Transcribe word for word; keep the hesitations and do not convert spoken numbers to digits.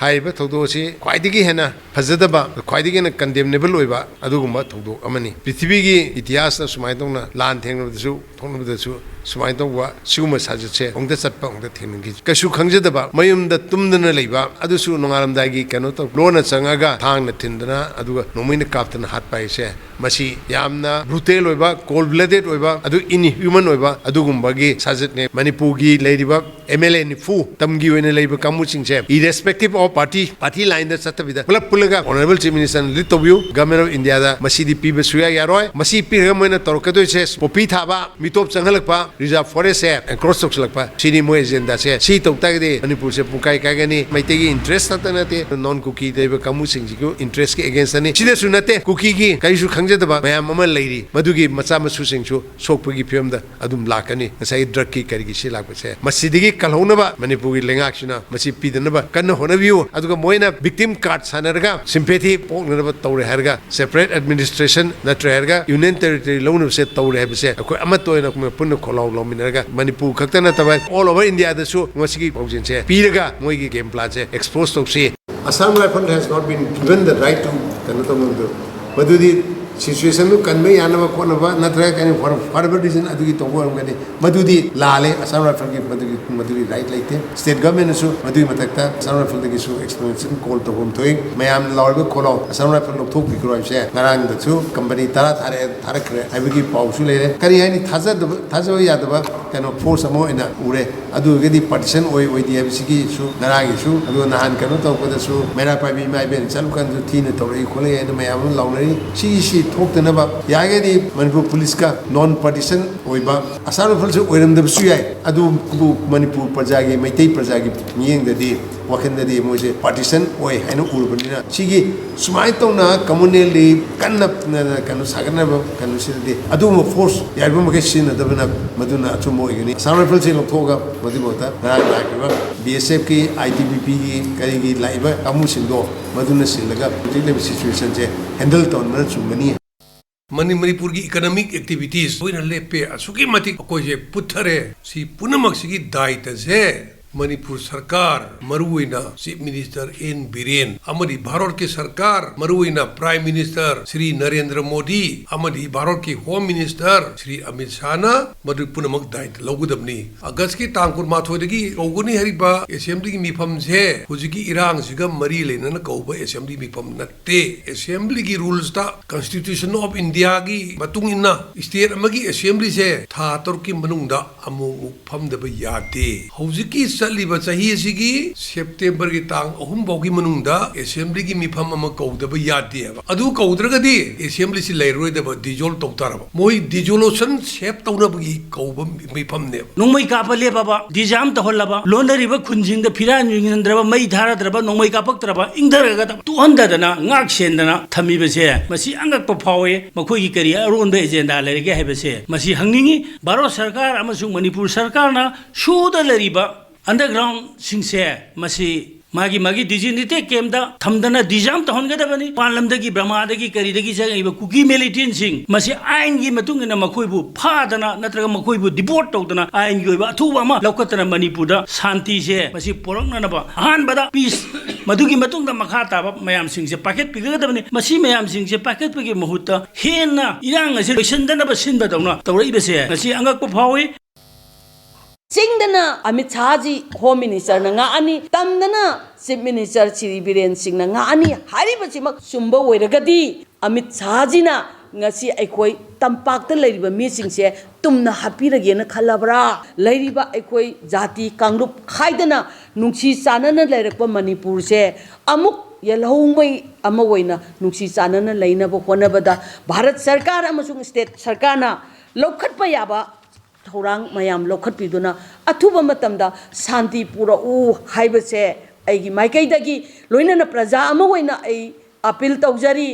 ꯍꯥꯏꯔꯤꯕ ꯊꯧꯗꯣꯛ ꯑꯁꯤ ꯈ꯭ꯋꯥꯏꯗꯒꯤ ꯍꯦꯟꯅ ꯐꯖꯗꯕ, ꯈ꯭ꯋꯥꯏꯗꯒꯤ ꯍꯦꯟꯅ ꯀꯟꯗꯦꯝꯅꯦꯕꯜ ꯑꯣꯏꯕ ꯑꯗꯨꯒꯨꯝꯕ ꯊꯧꯗꯣꯛ ꯑꯃꯅꯤ꯫ ꯄ꯭ꯔꯤꯊꯤꯕꯤꯒꯤ ꯏꯇꯤꯍꯥꯁꯇ ꯁꯨꯃꯥꯏꯅ ꯇꯧꯅ ꯂꯥꯟ ꯊꯦꯡꯅꯕꯗꯁꯨ, ꯊꯣꯛꯅꯕꯗꯁꯨ ꯁꯨꯃꯥꯏꯅ ꯇꯧꯕ ꯁꯤꯒꯨꯝꯕ ꯁꯥꯖꯠꯁꯦ ꯑꯃꯨꯛꯇ ꯆꯠꯄ, ꯑꯃꯨꯛꯇ ꯊꯦꯡꯅꯈꯤ꯫ ꯀꯩꯁꯨ ꯈꯪꯖꯗꯕ, ꯃꯌꯨꯝꯗ ꯇꯨꯝꯗꯅ ꯂꯩꯕ, ꯑꯗꯨꯁꯨ ꯅꯣꯡꯉꯥꯂꯝꯗꯥꯏꯒꯤ ꯀꯩꯅꯣ ꯇꯧ, ꯂꯣꯟꯅ ꯆꯪꯉꯒ ꯊꯥꯡꯅ ꯊꯤꯟꯗꯅ, ꯑꯗꯨꯒ ꯅꯣꯡꯃꯩꯅ ꯀꯥꯞꯇꯅ ꯍꯥꯠꯄ ꯍꯥꯏꯁꯦ, ꯃꯁꯤ ꯌꯥꯝꯅ ꯕ꯭ꯔꯨꯇꯦꯜ ꯑꯣꯏꯕ, ꯀꯣꯜ ꯕ꯭ꯂꯗꯦꯗ ꯑꯣꯏꯕ, ꯑꯗꯨ ꯏꯟꯍ꯭ꯌꯨꯃꯟ ꯑꯣꯏꯕ ꯑꯗꯨꯒꯨꯝꯕꯒꯤ ꯁꯥꯖꯠꯅꯦ꯫ ꯃꯅꯤꯄꯨꯔꯒꯤ ꯂꯩꯔꯤꯕ ꯑꯦꯝ ꯑꯦꯜ ꯑꯦ ꯅꯤꯐꯨ ꯇꯝꯒꯤ ꯑꯣꯏꯅ ꯂꯩꯕ ꯀꯥꯡꯕꯨꯁꯤꯡꯁꯦ, irrespective of party, party line ꯗ ꯆꯠꯇꯕꯤꯗ ꯄꯨꯂꯞ ꯄꯨꯜꯂꯒ Honourable Chief Minister ꯅ ꯂꯤꯗ ꯇꯧꯕꯤꯌꯨ꯫ Government of India ꯗ ꯃꯁꯤꯗꯤ ꯄꯤꯕ ꯁꯨꯌꯥ ꯌꯥꯔꯣꯏ꯫ ꯃꯁꯤ ꯄꯤꯔꯒ ꯃꯣꯏꯅ ꯇꯧꯔꯛꯀꯗꯣꯏꯁꯦ ꯄꯣꯄꯤ ꯊꯥꯕ, ꯃꯤꯇꯣꯞ ꯆꯪꯍꯜꯂꯛꯄ, reserve forest ꯁꯦ encroach ꯇꯧꯁꯤꯜꯂꯛꯄ, ꯁꯤꯅꯤ ꯃꯣꯏ ꯑꯦꯖꯦꯟꯗꯥꯁꯦ꯫ ꯁꯤ ꯇꯧ ꯇꯥꯔꯒꯗꯤ ꯃꯅꯤꯄꯨꯔꯁꯦ ꯄꯨꯡꯀꯥꯏ ꯀꯥꯏꯒꯅꯤ꯫ ꯃꯩꯇꯩꯒꯤ ꯏꯟꯇꯔꯦꯁ ꯈꯛꯇ ꯅꯠꯇꯦ, ꯅꯣꯟ ꯀꯨꯀꯤ ꯂꯩꯕ ꯀꯥꯡꯕꯨꯁꯤꯡꯁꯤꯒꯤ ꯏꯟꯇꯔꯦꯁꯀꯤ ꯑꯦꯒꯦꯟꯁꯇꯅꯤ꯫ ꯁꯤꯗꯁꯨ ꯅꯠꯇꯦ, ꯀꯨꯀꯤꯒꯤ ꯀꯔꯤꯁꯨ ꯈꯪꯖꯗꯕ ꯃꯌꯥꯝ ꯑꯃ ꯂꯩꯔꯤ, ꯃꯗꯨꯒꯤ ꯃꯆꯥ ꯃꯁꯨꯁꯤꯡꯁꯨ ꯁꯣꯛꯄꯒꯤ ꯐꯤꯕꯝꯗ ꯑꯗꯨꯝ ꯂꯥꯛꯀꯅꯤ꯫ ꯉꯁꯥꯏꯒꯤ ꯗ꯭ꯔꯒꯀꯤ ꯀꯔꯤꯒꯤ ꯁꯤ ꯂꯥꯛꯄꯁꯦ, ꯃꯁꯤꯗꯒꯤ ꯀꯜꯍꯧꯅꯕ ꯃꯅꯤꯄꯨꯔꯒꯤ ꯂꯩꯉꯥꯛꯁꯤꯅ ꯃꯁꯤ ꯄꯤꯗꯅꯕ ꯀꯟꯅ ꯍꯣꯠꯅꯕꯤꯌꯨ꯫ ꯑꯗꯨꯒ ꯃꯣꯏꯅ ꯚꯤꯛꯇꯤꯝ ꯀꯥꯔꯗ ꯁꯥꯟꯅꯔꯒ ꯁꯤꯝꯄꯦꯊꯤ ꯄꯣꯛꯅꯅꯕ ꯇꯧꯔꯦ ꯍꯥꯏꯔꯒ, ꯁꯦꯄꯔꯦꯠ ꯑꯦꯗꯃꯤꯅꯤꯁꯇ꯭ꯔꯦꯁꯟ ꯅꯠꯇ꯭ꯔꯦ ꯍꯥꯏꯔꯒ ꯌꯨꯅꯤꯌꯟ ꯇꯦꯔꯤꯇꯣꯔꯤ ꯂꯧꯅꯕꯁꯦ ꯇꯧꯔꯦ ꯍꯥꯏꯕꯁꯦ ꯑꯩꯈꯣꯏ ꯑꯃꯠꯇ ꯑꯣꯏꯅ ꯄꯨꯟꯅ ꯈꯣꯜꯂꯥꯎ ꯂꯥꯎꯃꯤꯟꯅꯔꯒ, ꯃꯅꯤꯄꯨꯔ ꯈꯛꯇ ꯅꯠꯇꯕ all over India ꯗꯁꯨ ꯃꯁꯤꯒꯤ ꯄꯥꯎꯖꯦꯜꯁꯦ ꯄꯤꯔꯒ ꯃꯣꯏꯒꯤ ꯒꯦꯝ ꯄ꯭ꯂꯥꯟꯁꯦ ꯑꯦꯛꯁꯄꯣꯖ ꯇꯧꯁꯤ꯫ Assam Rifle has not been given the right to ꯀꯩꯅꯣ ꯇꯧꯅꯕꯗꯣ, ꯃꯗꯨꯗꯤ ꯁꯤꯆꯨꯋꯦꯁꯟꯗꯨ ꯀꯟꯕ ꯌꯥꯅꯕ ꯈꯣꯠꯅꯕ ꯅꯠꯇ꯭ꯔꯒ ꯀꯩꯅꯣ for, for whatever reason ꯑꯗꯨꯒꯤ ꯇꯧꯕ ꯑꯣꯏꯔꯝꯒꯅꯤ꯫ ꯃꯗꯨꯗꯤ ꯂꯥꯜꯂꯦ꯫ Assam Rifle ꯒꯤ ꯃꯗꯨꯒꯤ, ꯃꯗꯨꯒꯤ ꯔꯥꯏꯠ ꯂꯩꯇꯦ꯫ ꯁ꯭ꯇꯦꯠ ꯒꯚꯔꯟꯃꯦꯟꯅꯁꯨ ꯃꯗꯨꯒꯤ ꯃꯊꯛꯇ Assam Rifle ꯗꯒꯤꯁꯨ ꯑꯦꯛꯁꯄ꯭ꯂꯦꯅꯦꯁꯟ ꯀꯣꯜ ꯇꯧꯐꯝ ꯊꯣꯛꯏ꯫ ꯃꯌꯥꯝꯅ ꯂꯥꯎꯔꯤꯕ ꯈꯣꯜꯂꯥꯎ, Assam Rifle ꯂꯧꯊꯣꯛꯄꯤꯈ꯭ꯔꯣ ꯍꯥꯏꯕꯁꯦ ꯉꯔꯥꯡꯗꯁꯨ ꯀꯝꯄꯅꯤ ꯇꯔꯥ ꯊꯥꯔꯛꯑꯦ, ꯊꯥꯔꯛꯈ꯭ꯔꯦ ꯍꯥꯏꯕꯒꯤ ꯄꯥꯎꯁꯨ ꯂꯩꯔꯦ꯫ ꯀꯔꯤ ꯍꯥꯏꯅꯤ, ꯊꯥꯖꯗꯕ, ꯊꯥꯖꯕ ꯌꯥꯗꯕ ꯀꯩꯅꯣ ꯐꯣꯔꯁ ꯑꯃ ꯑꯣꯏꯅ ꯎꯔꯦ꯫ ꯑꯗꯨ ꯑꯣꯏꯔꯒꯗꯤ ꯄꯥꯔꯇꯤꯁꯟ ꯑꯣꯏ ꯑꯣꯏꯗꯦ ꯍꯥꯏꯕꯁꯤꯒꯤꯁꯨ ꯉꯔꯥꯡꯒꯤꯁꯨ, ꯑꯗꯨꯒ ꯅꯍꯥꯟ ꯀꯩꯅꯣ ꯇꯧꯔꯛꯄꯗꯁꯨ ꯃꯩꯔꯥ ꯄꯥꯏꯕꯤ ꯏꯃꯥ ꯏꯕꯦꯟ ꯆꯠꯂꯨꯀꯥꯟꯗꯁꯨ ꯊꯤꯅ ꯇꯧꯔꯛꯏ ꯈꯣꯠꯂꯛꯏ ꯍꯥꯏꯅ ꯃꯌꯥꯝ ꯑꯃ ꯂꯥꯎꯅꯔꯤ꯫ ꯁꯤꯒꯤꯁꯤ ꯊꯣꯛꯇꯅꯕ ꯌꯥꯔꯒꯗꯤ ꯃꯅꯤꯄꯨꯔ ꯄꯨꯂꯤꯁꯀ ꯅꯣꯟ ꯄꯥꯔꯇꯤꯁꯟ ꯑꯣꯏꯕ, Assam Rifle ꯁꯨ ꯑꯣꯏꯔꯝꯗꯕꯁꯨ ꯌꯥꯏ, ꯑꯗꯨꯕꯨ ꯃꯅꯤꯄꯨꯔ ꯄ꯭ꯔꯖꯥꯒꯤ, ꯃꯩꯇꯩ ꯄ꯭ꯔꯖꯥꯒꯤ ꯃꯤꯠꯌꯦꯡꯗꯗꯤ, ꯋꯥꯈꯜꯗꯗꯤ ꯃꯣꯏꯁꯦ ꯄꯥꯔꯇꯤꯁꯟ ꯑꯣꯏ ꯍꯥꯏꯅ ꯎꯔꯕꯅꯤꯅ, ꯁꯤꯒꯤ ꯁꯨꯃꯥꯏꯅ ꯇꯧꯅ ꯀꯝꯃꯨꯅꯦꯜꯂꯤ ꯀꯟꯅ, ꯀꯩꯅꯣ ꯁꯥꯒꯠꯅꯕ ꯀꯩꯅꯣꯁꯤꯗꯗꯤ ꯑꯗꯨꯒꯨꯝꯕ ꯐꯣꯔꯁ ꯌꯥꯔꯤꯕ ꯃꯈꯩ ꯁꯤꯖꯤꯟꯅꯗꯕꯅ ꯃꯗꯨꯅ ꯑꯆꯨꯝꯕ ꯑꯣꯏꯒꯅꯤ꯫ Assam Rifle ꯁꯤ ꯂꯧꯊꯣꯛꯑꯒ ꯃꯗꯨꯒꯤ ꯃꯍꯨꯠꯇ ꯉꯔꯥꯡ ꯂꯥꯛꯈꯤꯕ B S F ꯀꯤ, I T B P ꯒꯤ, ꯀꯔꯤꯒꯤ ꯂꯥꯛꯏꯕ ꯀꯥꯡꯕꯨꯁꯤꯡꯗꯣ ꯃꯗꯨꯅ ꯁꯤꯜꯂꯒ ꯍꯧꯖꯤꯛ ꯂꯩꯔꯤꯕ ꯁꯤꯆꯨꯋꯦꯁꯟꯁꯦ ꯍꯦꯟꯗꯜ ꯇꯧꯍꯟꯕꯅ ꯆꯨꯝꯒꯅꯤ꯫ ꯃꯅꯤ-, ꯃꯅꯤꯄꯨꯔꯒꯤ ꯏꯀꯅꯣꯃꯤꯛ ꯑꯦꯛꯇꯤꯚꯤꯇꯤꯁ ꯂꯣꯏꯅ ꯂꯦꯞꯄꯦ꯫ ꯑꯁꯨꯛꯀꯤ ꯃꯇꯤꯛ ꯑꯩꯈꯣꯏꯁꯦ ꯄꯨꯠꯊꯔꯦ꯫ ꯁꯤ ꯄꯨꯝꯅꯃꯛꯁꯤꯒꯤ ꯗꯥꯏꯇꯁꯦ ꯃꯅꯤꯄꯨꯔ ꯁꯔꯀꯥꯔ, ꯃꯔꯨꯑꯣꯏꯅ ꯆꯤꯐ ꯃꯤꯅꯤꯁꯇꯔ ꯑꯦꯟ ꯕꯤꯔꯦꯟ ꯑꯃꯗꯤ ꯚꯥꯔꯠꯀꯤ ꯁꯔꯀꯥꯔ, ꯃꯔꯨꯑꯣꯏꯅ ꯄ꯭ꯔꯥꯏꯝ ꯃꯤꯅꯤꯁꯇꯔ ꯁ꯭ꯔꯤ ꯅꯔꯦꯟꯗ꯭ꯔ ꯃꯣꯗꯤ ꯑꯃꯗꯤ ꯚꯥꯔꯠꯀꯤ ꯍꯣꯝ ꯃꯤꯅꯤꯁꯇꯔ ꯁ꯭ꯔꯤ ꯑꯃꯤꯠ ꯁꯥꯍꯅ ꯃꯗꯨ ꯄꯨꯝꯅꯃꯛ ꯗꯥꯏꯇ ꯂꯧꯒꯗꯕꯅꯤ꯫ ꯑꯥꯒꯁꯀꯤ ꯇꯥꯡ ꯀꯨꯟꯃꯥꯊꯣꯏꯗꯒꯤ ꯀꯧꯒꯅꯤ ꯍꯥꯏꯔꯤꯕ ꯑꯦꯁꯦꯝꯕ꯭ꯂꯤꯒꯤ ꯃꯤꯐꯝꯁꯦ ꯍꯧꯖꯤꯛꯀꯤ ꯏꯔꯥꯡꯁꯤꯒ ꯃꯔꯤ ꯂꯩꯅꯅ ꯀꯧꯕ ꯑꯦꯁꯦꯝꯕ꯭ꯂꯤ ꯃꯤꯐꯝ ꯅꯠꯇꯦ꯫ ꯑꯦꯁꯦꯝꯕ꯭ꯂꯤꯒꯤ ꯔꯨꯜꯁꯇ, ꯀꯟꯁꯇꯤꯇ꯭ꯌꯨꯁꯟ ꯑꯣꯐ ꯏꯟꯗꯤꯌꯥꯒꯤ ꯃꯇꯨꯡ ꯏꯟꯅ, ꯁ꯭ꯇꯦꯠ ꯑꯃꯒꯤ ꯑꯦꯁꯦꯝꯕ꯭ꯂꯤꯁꯦ ꯊꯥ ꯇꯔꯨꯛꯀꯤ ꯃꯅꯨꯡꯗ ꯑꯃꯨꯛ ꯑꯃꯨꯛ ꯐꯝꯗꯕ ꯌꯥꯗꯦ꯫ ꯍꯧꯖꯤꯛꯀꯤ ꯆꯠꯂꯤꯕ ꯆꯍꯤ ꯑꯁꯤꯒꯤ ꯁꯦꯞꯇꯦꯝꯕꯔꯒꯤ ꯇꯥꯡ ꯑꯍꯨꯝ ꯐꯥꯎꯒꯤ ꯃꯅꯨꯡꯗ ꯑꯦꯁꯦꯝꯕ꯭ꯂꯤꯒꯤ ꯃꯤꯐꯝ ꯑꯃ ꯀꯧꯗꯕ ꯌꯥꯗꯦ ꯍꯥꯏꯕ꯫ ꯑꯗꯨ ꯀꯧꯗ꯭ꯔꯒꯗꯤ ꯑꯦꯁꯦꯝꯕ꯭ꯂꯤꯁꯤ ꯂꯩꯔꯔꯣꯏꯗꯕ, ꯗꯤꯖꯣꯜꯕ ꯇꯧ ꯇꯥꯔꯕ꯫ ꯃꯣꯏ ꯗꯤꯖꯣꯂꯨꯁꯟ ꯁꯦꯞ ꯇꯧꯅꯕꯒꯤ ꯀꯧꯕ ꯃꯤꯐꯝꯅꯦꯕ꯫ ꯅꯣꯡꯃꯩ ꯀꯥꯞꯄ ꯂꯦꯞꯄꯕ, ꯗꯤꯖꯥꯝ ꯇꯧꯍꯜꯂꯕ, ꯂꯣꯟꯅꯔꯤꯕ ꯈꯨꯟꯁꯤꯡꯗ ꯐꯤꯔꯥ ꯌꯦꯡꯍꯟꯗ꯭ꯔꯕ, ꯃꯩ ꯊꯥꯔꯗ꯭ꯔꯕ, ꯅꯣꯡꯃꯩ ꯀꯥꯞꯄꯛꯇ꯭ꯔꯕ, ꯏꯪꯊꯔꯒ ꯇꯣꯛꯍꯟꯗꯗꯅ, ꯉꯥꯛ ꯁꯦꯟꯗꯅ ꯊꯝꯃꯤꯕꯁꯦ, ꯃꯁꯤ ꯑꯉꯛꯄ ꯐꯥꯎꯏ꯫ ꯃꯈꯣꯏꯒꯤ ꯀꯔꯤ ꯑꯔꯣꯟꯕ ꯑꯦꯖꯦꯟꯗꯥ ꯂꯩꯔꯒꯦ ꯍꯥꯏꯕꯁꯦ ꯃꯁꯤ ꯍꯪꯅꯤꯡꯉꯤ꯫ ꯚꯥꯔꯠ ꯁꯔꯀꯥꯔ ꯑꯃꯁꯨꯡ ꯃꯅꯤꯄꯨꯔ ꯁꯔꯀꯥꯔꯅ ꯁꯨꯗ ꯂꯩꯔꯤꯕ ꯑꯟꯗꯔꯒ꯭ꯔꯥꯎꯟꯁꯤꯡꯁꯦ ꯃꯁꯤ ꯃꯥꯒꯤ ꯃꯥꯒꯤ ꯗꯤꯖꯤꯅꯦꯇꯦꯗ ꯀꯦꯝꯗ ꯊꯝꯗꯅ ꯗꯤꯖꯥꯝ ꯇꯧꯍꯟꯒꯗꯕꯅꯤ꯫ ꯃꯄꯥꯟ ꯂꯝꯗꯒꯤ, ꯕꯔꯃꯥꯗꯒꯤ, ꯀꯔꯤꯗꯒꯤ ꯆꯪꯉꯛꯏꯕ ꯀꯨꯀꯤ ꯃꯤꯂꯤꯇꯦꯟꯁꯤꯡ ꯃꯁꯤ ꯑꯥꯏꯟꯒꯤ ꯃꯇꯨꯡ ꯏꯟꯅ ꯃꯈꯣꯏꯕꯨ ꯐꯥꯗꯅ ꯅꯠꯇ꯭ꯔꯒ ꯃꯈꯣꯏꯕꯨ ꯗꯤꯄꯣꯔꯠ ꯇꯧꯗꯅ ꯑꯥꯏꯟꯒꯤ ꯑꯣꯏꯕ ꯑꯊꯨꯕ ꯑꯃ ꯂꯧꯈꯠꯇꯅ ꯃꯅꯤꯄꯨꯔꯗ ꯁꯥꯟꯇꯤꯁꯦ ꯃꯁꯤ ꯄꯨꯔꯛꯅꯅꯕ ꯑꯍꯥꯟꯕꯗ ꯄꯤꯁ, ꯃꯗꯨꯒꯤ ꯃꯇꯨꯡꯗ ꯃꯈꯥ ꯇꯥꯕ ꯃꯌꯥꯝꯁꯤꯡꯁꯦ ꯄꯥꯏꯈꯠꯄꯤꯒꯗꯕꯅꯤ꯫ ꯃꯁꯤ ꯃꯌꯥꯝꯁꯤꯡꯁꯦ ꯄꯥꯏꯈꯠꯄꯒꯤ ꯃꯍꯨꯠꯇ ꯍꯦꯟꯅ ꯏꯔꯥꯡ ꯑꯁꯤ ꯂꯣꯏꯁꯤꯟꯗꯅꯕ ꯁꯤꯟꯕꯗꯧꯅ ꯇꯧꯔꯛꯏꯕꯁꯦ ꯉꯁꯤ ꯑꯉꯛꯄ ꯐꯥꯎꯏ꯫ ꯆꯤꯡꯗꯅ ꯑꯃꯤꯠ ꯁꯥꯍꯖꯤ ꯍꯣꯝ ꯃꯤꯅꯤꯁꯇꯔꯅ ꯉꯥꯛꯑꯅꯤ, ꯇꯝꯗꯅ ꯆꯤꯐ ꯃꯤꯅꯤꯁꯇꯔ ꯁ꯭ꯔꯤ ꯕꯤꯔꯦꯟ ꯁꯤꯡꯅ ꯉꯥꯛꯑꯅꯤ ꯍꯥꯏꯔꯤꯕꯁꯤꯃꯛ ꯆꯨꯝꯕ ꯑꯣꯏꯔꯒꯗꯤ, ꯑꯃꯤꯠ ꯁꯥꯍꯖꯤꯅ ꯉꯁꯤ ꯑꯩꯈꯣꯏ ꯇꯝꯄꯥꯛꯇ ꯂꯩꯔꯤꯕ ꯃꯤꯁꯤꯡꯁꯦ ꯇꯨꯝꯅ ꯍꯥꯠꯄꯤꯔꯒꯦꯅ ꯈꯜꯂꯕ꯭ꯔꯥ? ꯂꯩꯔꯤꯕ ꯑꯩꯈꯣꯏ ꯖꯥꯇꯤ ꯀꯥꯡꯂꯨꯞ ꯈꯥꯏꯗꯅ ꯅꯨꯡꯁꯤ ꯆꯥꯟꯅꯅ ꯂꯩꯔꯛꯄ ꯃꯅꯤꯄꯨꯔꯁꯦ ꯑꯃꯨꯛ ꯌꯦꯜꯍꯧꯉꯩ ꯑꯃ ꯑꯣꯏꯅ ꯅꯨꯡꯁꯤ ꯆꯥꯟꯅꯅ ꯂꯩꯅꯕ ꯍꯣꯠꯅꯕꯗ ꯚꯥꯔꯠ ꯁꯔꯀꯥꯔ ꯑꯃꯁꯨꯡ ꯁ꯭ꯇꯦꯠ ꯁꯔꯀꯥꯔꯅ ꯂꯧꯈꯠꯄ ꯌꯥꯕ ꯊꯧꯔꯥꯡ ꯃꯌꯥꯝ ꯂꯧꯈꯠꯄꯤꯗꯨꯅ ꯑꯊꯨꯕ ꯃꯇꯝꯗ ꯁꯥꯟꯇꯤ ꯄꯨꯔꯛꯎ ꯍꯥꯏꯕꯁꯦ ꯑꯩꯒꯤ ꯃꯥꯏꯀꯩꯗꯒꯤ, ꯂꯣꯏꯅꯅ ꯄ꯭ꯔꯖꯥ ꯑꯃ ꯑꯣꯏꯅ ꯑꯩ ꯑꯄꯤꯜ ꯇꯧꯖꯔꯤ꯫